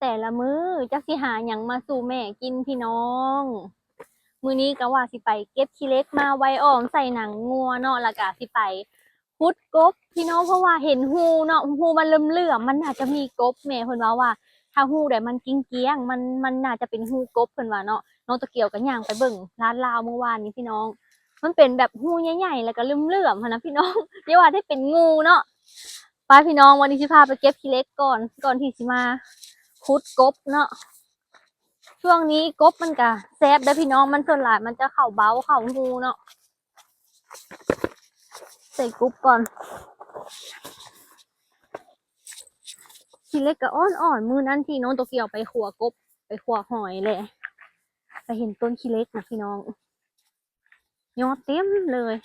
ແຕ່ລະມື້ຈັກຊິຫາຫຍັງມາສູ່ແມ່ກິນພີ່ນ້ອງ. ມື້ນີ້ກໍວ່າຊິໄປເກັບຂີ້ເຫຼັກມາໄວ້ອ້ອມໃສ່ໜັງງົວເນາະ ແລ້ວກໍຊິໄປຂຸດກົບພີ່ນ້ອງ ເພາະວ່າເຫັນຮູເນາະ ຮູມັນເຫຼື້ອມໆ ມັນໜ້າຈະມີກົບ. ແມ່ເພິ່ນເວົ້າວ່າ ຖ້າຮູໃດມັນກ້ຽງໆ ມັນ ມັນໜ້າຈະເປັນຮູກົບ ເພິ່ນວ່າເນາະ. ນ້ອງໂຕກຽວກໍຍ່າງໄປເບິ່ງລາດລາວມື້ວານນີ້ພີ່ນ້ອງ ມັນເປັນແບບຮູໃຫຍ່ໆ ແລ້ວກໍເຫຼື້ອມໆຫັ້ນນະພີ່ນ້ອງ ຢ່າວ່າແຕ່ເປັນງູເນາະ. ໄປພີ່ນ້ອງ ວັນນີ້ຊິພາໄປເກັບຂີ້ເຫຼັກກ່ອນ ກ່ອນທີ່ຊິມາຂຸດກົບເນາະ. ຊ່ວງນີ້ກົບມັນກະແຊບເດີພີ່ນ້ອງ ມັນສ່ວນຫຼາຍມັນຈະເຂົ້າເບົາເຂົ້າຮູເນາະ. ໃສ່ກຸບກ່ອນ ຂີ້ເຫຼັກກະອ່ອນໆ ມື້ນັ້ນທີ່ນ້ອງໂຕກຽວໄປຂົວກົບ ໄປຂົວຫອຍແຫຼະ ໄປເຫັນຕົ້ນຂີ້ເຫຼັກນະພີ່ນ້ອງ ຍອດເຕັມເລີຍ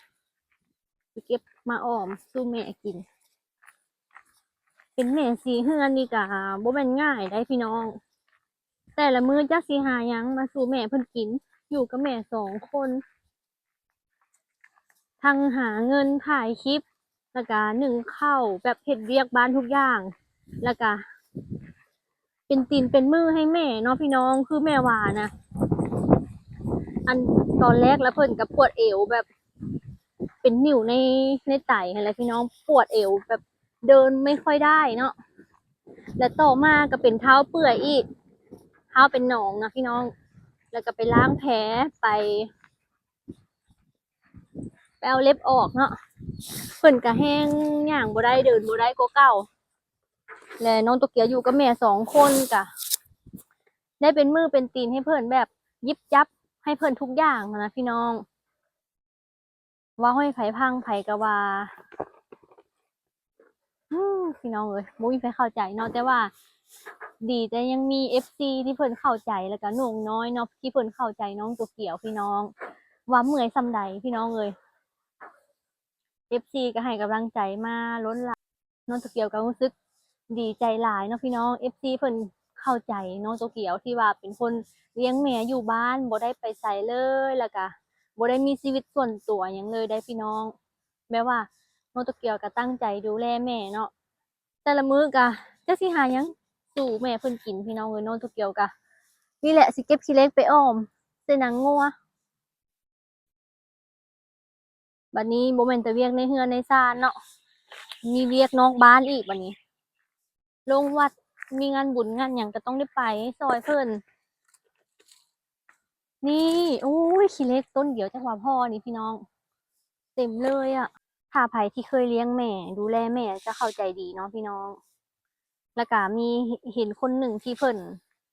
ຊິເກັບມາອ້ອມສູ່ແມ່ກິນ. ເປັນແມ່ສີ່ເຮືອນນີ້ກະບໍ່ແມ່ນງ່າຍໃດພີ່ນ້ອງ ແຕ່ລະມື້ຈັກຊິຫາຫຍັງມາສູ່ແມ່ເພິ່ນກິນ ຢູ່ກັບແມ່ສອງຄົນ ທັງຫາເງິນ ຖ່າຍຄລິບ ແລ້ວກະໜຶ້ງເຂົ້າ ແບບເຮັດວຽກບ້ານທຸກຢ່າງ ແລ້ວກະ ເປັນຕີນເປັນມືໃຫ້ແມ່ເນາະພີ່ນ້ອງ ຄືແມ່ວ່ານະ ອັນຕອນແລກລະເພິ່ນກະປວດເອວແບບເປັນນິ້ວໃນ ໃນໄຕຫັ້ນແຫຼະພີ່ນ້ອງ ປວດເອວແບບເດີນໄມ່ຄ່ອຍໄດ້ເນາະ ແລະຕໍ່ມາກະເປັນເທົ້າເປື່ອຍອີກ ເທົ້າເປັນໜອງນະພີ່ນ້ອງ ແລ້ວກະໄປລ້າງແຜ ໄປ ໄປເອົາເລັບອອກເນາະ ເພິ່ນກະແຮ່ງຍ່າງບໍ່ໄດ້ ເດີນບໍ່ໄດ້ກວ່າເກົ່າ ແລະນ້ອງໂຕກຽວຢູ່ກັບແມ່ສອງຄົນ ກະໄດ້ເປັນມືເປັນຕີນໃຫ້ເພິ່ນ ແບບຫຍິບຈັບໃຫ້ເພິ່ນທຸກຢ່າງນະພີ່ນ້ອງ. ເວົ້າໃຫ້ໃຜຟັງໃຜກະວ່າ ໂອ້ ພີ່ນ້ອງເອີຍ ບໍ່ມີໃຜເຂົ້າໃຈເນາະ ແຕ່ວ່າດີແຕ່ຍັງມີເອັຟຊີທີ່ເພິ່ນເຂົ້າໃຈ ແລ້ວກະໜຸ່ມນ້ອຍເນາະ ທີ່ເພິ່ນເຂົ້າໃຈນ້ອງໂຕກຽວພີ່ນ້ອງ ວ່າເມື່ອຍສ່ຳໃດພີ່ນ້ອງເອີຍ. ເອັຟຊີກະໃຫ້ກຳລັງໃຈມາລົ້ນຫຼາຍ ນ້ອງໂຕກຽວກະຮູ້ສຶກດີໃຈຫຼາຍເນາະພີ່ນ້ອງ ເອັຟຊີເພິ່ນເຂົ້າໃຈນ້ອງໂຕກຽວ ທີ່ວ່າເປັນຄົນລ້ຽງແມ່ຢູ່ບ້ານ ບໍ່ໄດ້ໄປໃສເລີຍ ແລ້ວກະບໍ່ໄດ້ມີຊີວິດສ່ວນຕົວຫຍັງເລີຍໃດພີ່ນ້ອງ. ແບບວ່ານ້ອງໂຕກຽວກະຕັ້ງໃຈດູແລແມ່ເນາະ ແຕ່ລະມື້ກະຈັກຊິຫາຫຍັງສູ່ແມ່ເພິ່ນກິນພີ່ນ້ອງເອີຍ. ນ້ອງໂຕກຽວກະນີ້ແຫຼະ ຊິເກັບຂີ້ເຫຼັກໄປອ້ອມໃສ່ໜັງງົວ. ບັດນີ້ບໍ່ແມ່ນແຕ່ວຽກໃນເຮືອນໃນຊານເນາະ ມີວຽກນອກບ້ານອີກບັດນີ້ ລົງວັດ ມີງານບຸນງານຫຍັງກະຕ້ອງໄດ້ໄປຊ່ອຍເພິ່ນ. ນີ້ ໂອ້ຍ ຂີ້ເຫຼັກຕົ້ນດຽວຈັກວ່າພໍນີ້ພີ່ນ້ອງ ເຕັມເລີຍອະ. ຖ້າໃຜທີ່ເຄີຍລ້ຽງແມ່ ດູແລແມ່ຈະເຂົ້າໃຈດີເນາະພີ່ນ້ອງ. ແລ້ວກະມີເຫັນຄົນໜຶ່ງທີ່ເພິ່ນ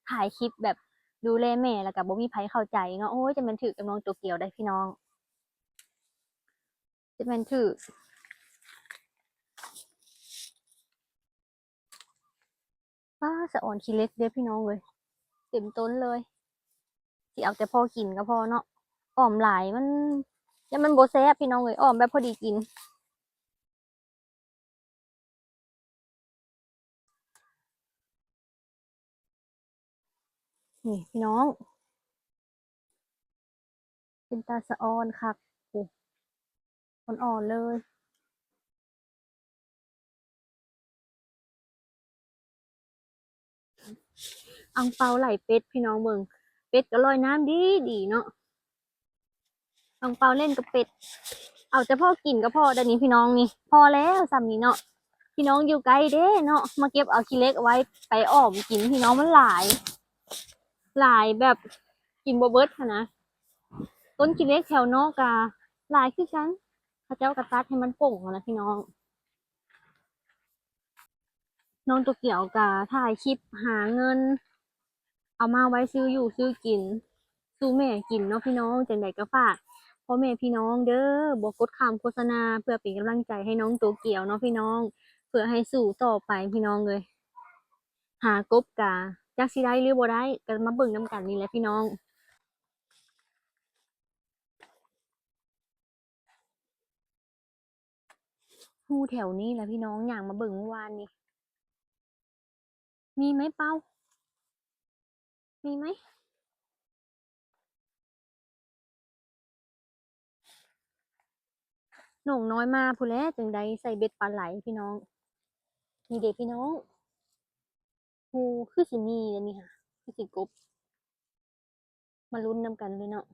ຖ່າຍຄລິບແບບດູແລແມ່ ແລ້ວກະບໍ່ມີໃຜເຂົ້າໃຈເນາະ. ໂອ້ຍ ຈະແມ່ນຖືກກັບນ້ອງໂຕກຽວໃດພີ່ນ້ອງ ຈະແມ່ນຖືກ. ປ້າ ສະອອນຂີ້ເຫຼັກເດ້ພີ່ນ້ອງເອີຍ ເຕັມຕົ້ນເລີຍ. ຊິເອົາແຕ່ພໍກິນກະພໍເນາະ ອ້ອມຫຼາຍມັນ ຢ້ານມັນບໍ່ແຊບພີ່ນ້ອງເອີຍ ອ້ອມແບບພໍດີກິນ. ນີ້ພີ່ນ້ອງ ເປັນຕາສະອອນຄັກ ໂອ້ ອ່ອນໆເລີຍ. ອັ່ງເປົາໄຫຼເປັດພີ່ນ້ອງເບິ່ງ ເປັດກະລອຍນ້ຳດີໆເນາະ. ອັ່ງເປົາຫຼິ້ນກັບເປັດ ເອົາແຕ່ພໍກິນກະພໍດານີ້ພີ່ນ້ອງນີ້ ພໍແລ້ວຊ່ຳນີ້ເນາະ. ພີ່ນ້ອງຢູ່ໃກ້ເດ້ເນາະ ມາເກັບເອົາຂີ້ເຫຼັກໄວ້ໄປອ້ອມກິນພີ່ນ້ອງ ມັນຫຼາຍ ຫຼາຍແບບກິນບໍ່ເບິດຫັ້ນນະ. ຕົ້ນຂີ້ເຫຼັກແຖວນອກກະຫຼາຍຄືກັນ ເຂົາເຈົ້າກະຕັດໃຫ້ມັນໂປ່ງຫັ້ນນະພີ່ນ້ອງ. ນ້ອງໂຕກຽວກະຖ່າຍຄລິບຫາເງິນ ເອົາມາໄວ້ຊື້ຢູ່ຊື້ກິນ ສູ່ແມ່ກິນເນາະພີ່ນ້ອງ. ຈັ່ງໃດກະຝາກພໍ່ແມ່ພີ່ນ້ອງເດີ ບໍ່ກົດຂ້າມໂຄສະນາ ເພື່ອເປັນກຳລັງໃຈໃຫ້ນ້ອງໂຕກຽວເນາະພີ່ນ້ອງ ເພື່ອໃຫ້ສູ້ຕໍ່ໄປພີ່ນ້ອງເອີຍ. ຫາກົບກະຈັກຊິໄດ້ຫຼືບໍ່ໄດ້ ກະມາເບິ່ງນຳກັນນີ້ແຫຼະພີ່ນ້ອງ. ຮູແຖວນີ້ແຫຼະພີ່ນ້ອງ ຍ່າງມາເບິ່ງມື້ວານນີ້ ມີໄໝເປົ່າ ມີໄໝ? ໜອງນ້ອຍມາພຸ້ນແຫຼະ ຈຶ່ງໄດ້ໃສ່ເບັດປາໄຫຼພີ່ນ້ອງ. ນີ້ເດພີ່ນ້ອງ ຮູຄືຊິມີແລ້ວນີ້ຫາ ຄືຊິກົບ. ມາລຸ້ນນຳກັນເລີຍເນາະ.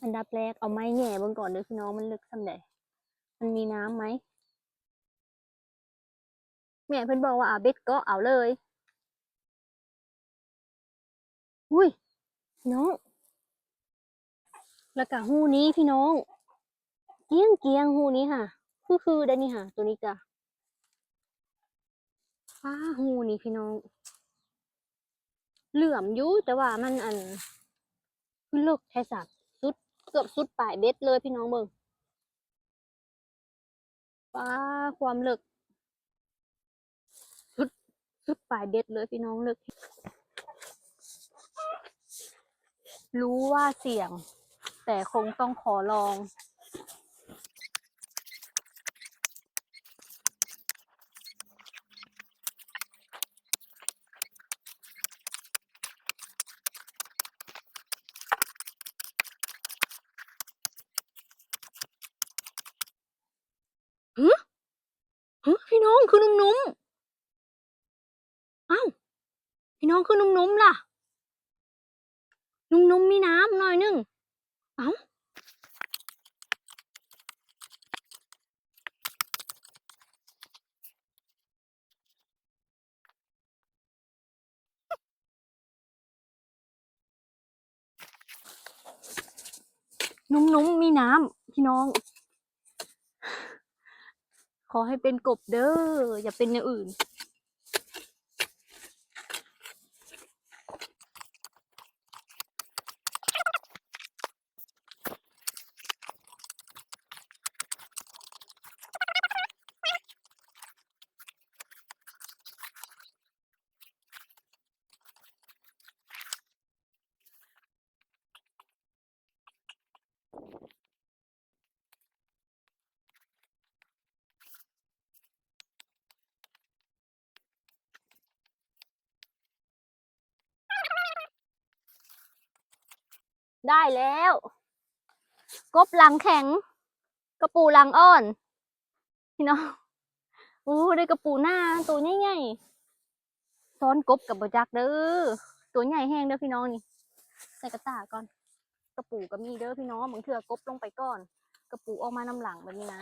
ອັນດັບແລກເອົາໄມ້ແຫຍ່ເບິ່ງກ່ອນເດີພີ່ນ້ອງ ມັນເລິກສ່ຳໃດ ມັນມີນ້ຳໄໝ. ແມ່ເພິ່ນບອກວ່າເອົາເບັດເກາະເອົາເລີຍ. ອຸ້ຍ ພີ່ນ້ອງ ແລ້ວກະຮູນີ້ພີ່ນ້ອງ ກ້ຽງໆ ຮູນີ້ຫາ ຄືໆ ໄດ໋ນີ້ຫາ ໂຕນີ້ກະ ອ້າ ຮູນີ້ພີ່ນ້ອງ ເຫຼື້ອມຢູ່ ແຕ່ວ່າມັນ ອັນ ຄືເລິກແທ້ສະ ສຸດ ເກືອບສຸດປາຍເບັດເລີຍພີ່ນ້ອງເບິ່ງ. ປ້າ ຄວາມເລິກ ສຸດ ສຸດປາຍເບັດເລີຍພີ່ນ້ອງ ເລິກ. ຮູ້ວ່າສ່ຽງ ແຕ່ຄົງຕ້ອງຂໍລອງ. ຫື ຫື ພີ່ນ້ອງ ຄືນຸ້ມໆ ອ້າວ ພີ່ນ້ອງ ຄືນຸ້ມໆ ລະ ນຸ້ມໆ ມີນ້ຳໜ້ອຍໜຶ່ງ. ເອົ້າ ນຸ້ມໆ ມີນ້ຳພີ່ນ້ອງ. ຂໍໃຫ້ເປັນກົບເດີ ຢ່າເປັນແນວອື່ນ. ໄດ້ແລ້ວ ກົບຫຼັງແຂງ ກະປູຫຼັງອ່ອນ ພີ່ນ້ອງ. ໂອ້ ໄດ້ກະປູນາໂຕໃຫຍ່ໆ ຊ້ອນກົບກະບໍ່ຈັກເດີ ໂຕໃຫຍ່ແຮງເດີພີ່ນ້ອງນີ້. ໃສ່ກະຕ່າກ່ອນ ກະປູກະມີເດີພີ່ນ້ອງ ບາງເທື່ອກົບລົງໄປກ່ອນ ກະປູອອກມານຳຫຼັງແບບນີ້ນາ.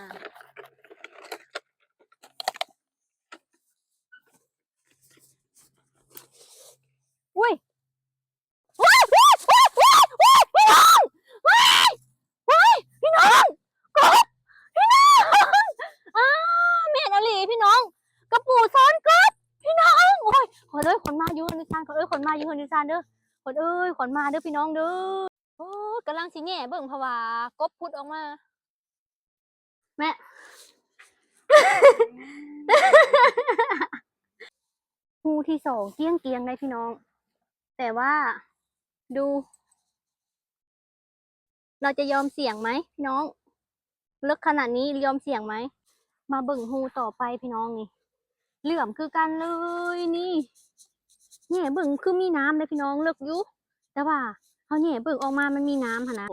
ອຸ້ຍ ໂອ້ຍ ໂອ້ຍ ໂອ້ຍ ໂອ້ຍ ໂອ້ຍ ພີ່ນ້ອງ ໂອ້ຍ ໂອ້ຍ ພີ່ນ້ອງ ກົບ ພີ່ນ້ອງ ອ້າ ແມ່ນອີ່ຫຼີພີ່ນ້ອງ ກະປູຊ້ອນກົບ ພີ່ນ້ອງ. ໂອ້ຍ ຂວັນເອີຍ ຂວັນມາຢູ່ເຮືອນຢູ່ຊານ ຂວັນເອີຍ ຂວັນມາຢູ່ເຮືອນຢູ່ຊານເດີ ຂວັນເອີຍ ຂວັນມາເດີພີ່ນ້ອງເດີ. ໂອ້ ກຳລັງຊິແຫຍ່ເບິ່ງ ເພາະວ່າກົບພຸດອອກມາ. ແມ່ ຮູທີສອງ ກ້ຽງໆ ໄດ໋ພີ່ນ້ອງ ແຕ່ວ່າ ດູ ເຮົາຈະຍອມສ່ຽງໄໝພີ່ນ້ອງ ເລິກຂະໜາດນີ້ ຍອມສ່ຽງໄໝ? ມາເບິ່ງຮູຕໍ່ໄປພີ່ນ້ອງ ນີ້ ເຫຼື້ອມຄືກັນເລີຍນີ້ ແຫຍ່ເບິ່ງຄືມີນ້ຳເດ້ພີ່ນ້ອງ ເລິກຢູ່ ແຕ່ວ່າເຮົາແຫຍ່ເບິ່ງອອກມາມັນມີນ້ຳຫັ້ນນະ.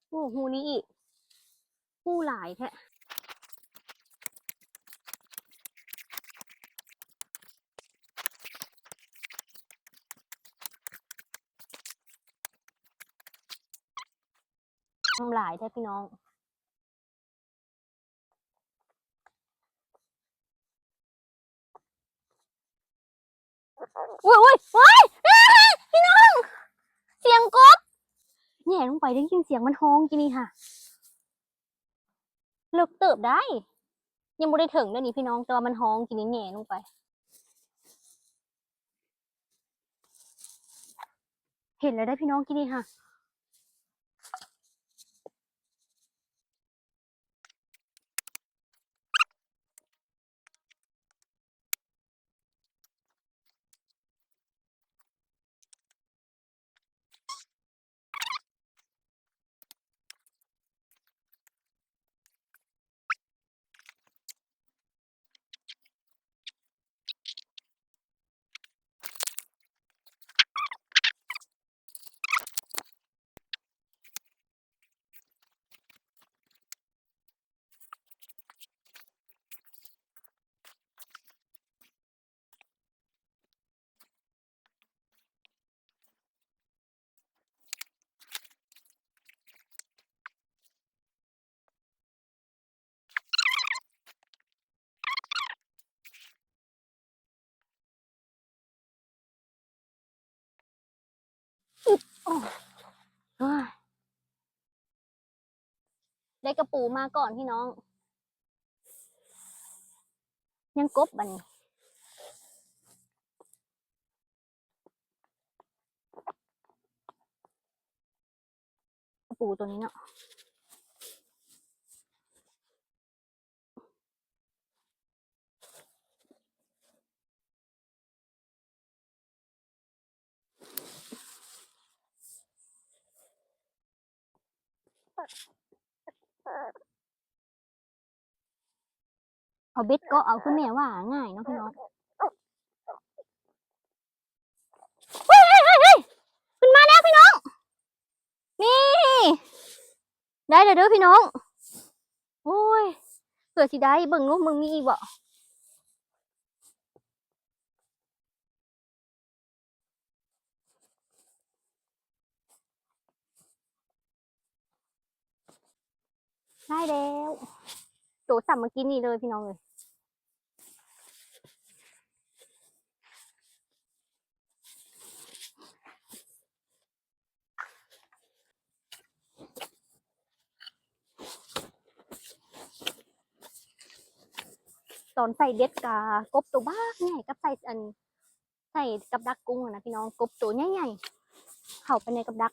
ໂອ້ ຮູນີ້ອີກ ຮູຫຼາຍແທ້ ໜ້ຳຫຼາຍແທ້ພີ່ນ້ອງ. ໂອ້ຍ ໂອ້ຍ ໂອ້ຍ ພີ່ນ້ອງ ສຽງກົບ ແຫຍ່ລົງໄປໄດ້ຍິນສຽງມັນຮ້ອງກີ້ນີ້ຫາ ເລິກເຕີບໄດ໋ ຍັງບໍ່ໄດ້ເຖິງເດີນີ້ພີ່ນ້ອງ ແຕ່ວ່າມັນຮ້ອງກີ້ນີ້ ແຫຍ່ລົງໄປ. ເຫັນແລ້ວໄດ໋ພີ່ນ້ອງ ກີ້ນີ້ຫາ. ໂອ້ຍ ໂອ້ຍ ໄດ້ກະປູມາກ່ອນພີ່ນ້ອງ ຍັງກົບບາດນີ້ ກະປູໂຕນີ້ເນາະ. ເອົາເບັດເກາະເອົາ ຄືແມ່ວ່າງ່າຍເນາະພີ່ນ້ອງ. ເຮີ້ຍ ເຮີ້ຍ ເຮີ້ຍ ເຮີ້ຍ ຂຶ້ນມາແລ້ວພີ່ນ້ອງ ນີ້ ໄດ້ແລ້ວເດີພີ່ນ້ອງ. ໂອ້ຍ ເກືອບຊິໄດ້ ເບິ່ງລູກ ເບິ່ງມີອີກບໍ່? ໄດ້ແລ້ວ ໂຕສ່ຳເມື່ອກີ້ນີ້ເລີຍພີ່ນ້ອງເອີຍ. ຕອນໃສ່ເບັດກະກົບໂຕບັກໃຫຍ່ ກັບໃສ່ອັນ ໃສ່ກັບດັກກຸ້ງຫັ້ນນະພີ່ນ້ອງ ກົບໂຕໃຫຍ່ໆ ເຂົ້າໄປໃນກັບດັກ.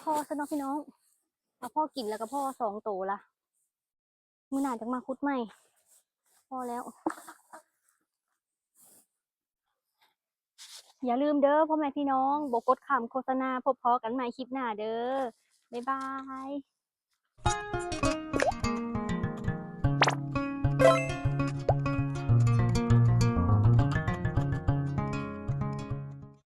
ພໍຊະເນາະພີ່ນ້ອງ ເອົາພໍກິນແລ້ວກໍພໍສອງໂຕລະ. ມື້ໜ້າຈັ່ງມາຂຸດໃໝ່. ພໍແລ້ວ. ຢ່າລືມເດີພໍ່ແມ່ພີ່ນ້ອງ ບໍ່ກົດຂ້າມໂຄສະນາ. ພົບພໍ້ກັນໃໝ່ຄລິບໜ້າເດີ. ບາຍບາຍ.